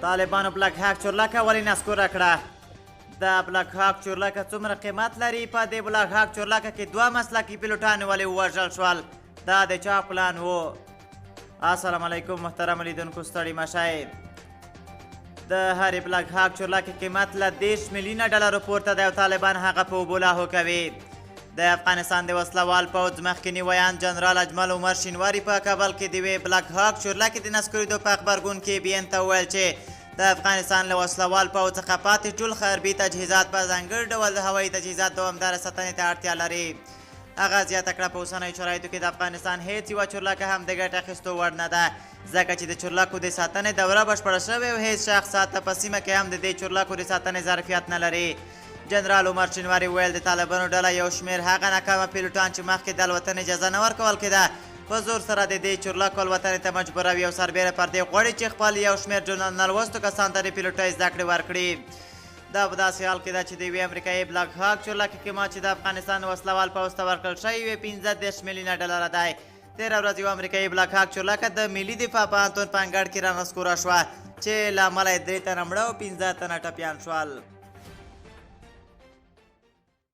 طالبانو بلک هاک چورلکه ولې نسکوره کړه؟ دا بلک هاک چورلکه څومره قیمت لري؟ په دې بلک هاک چورلکه کې دوه مسلکي پیلوټان ولې ووژل شول؟ دا د چا پلان وو؟ السلام علیکم محترم لیدونکو، ستړي مه شئ. د هرې بلک هاک چورلکې قیمت له 30 میلیونه ډالرو پورته دی او طالبان هغه په اوبو لاهو کوي. د افغانستان د وسله وال پوځ مخکیني ویاند جنرال اجمل عمر شینواري په کابل کې د یوې بلک هاک چورلکې د نسکورېدو په غبرګون کې بي ان ته وویل چې د افغانستان له وسله وال پوځ څخه پاتې ټول حربي تجهیزات په ځانګړي ډول د هوایي تجهیزات دوامداره ساتنې ته اړتیا لري. هغه زیاته کړه، په اوسنیو شرایطو کې د افغانستان هیڅ یوه چورلکه هم د ګټې اخیستو وړ نه ده، ځکه چې د چورلکو د ساتنې دوره بشپړه شوې او هیڅ شخص حتی په سیمه کې هم د دې چورلکو د ساتنې ظرفیت نه لري. جنرال عمر شینواري وویل، د طالبانو ډله یو شمېر هغه ناکامه پیلوټان چې مخکې د الوتنې اجازه نه ورکول کېده، په زور سره د دې چورلکو الوتنې ته مجبوروي او سربېره پر دې غواړي چې خپل یو شمېر نالوستو کسان ته د پیلوټۍ زده کړې ورکړي. دا په داسې حال کې ده چې د یوې امریکایي بلاک هاک چورلکې قیمت چې د افغانستان وسله وال پوځ ته ورکړل شوی وي، 35 میلیونه ډالره دی. تېره ورځ یوه امریکایي بلاک هاک چورلکه د ملي دفاع پوهنتون په انګړ کې رانسکوره شوه چې له امله یې 3 تنه مړه او 5 تنه ټپیان شول.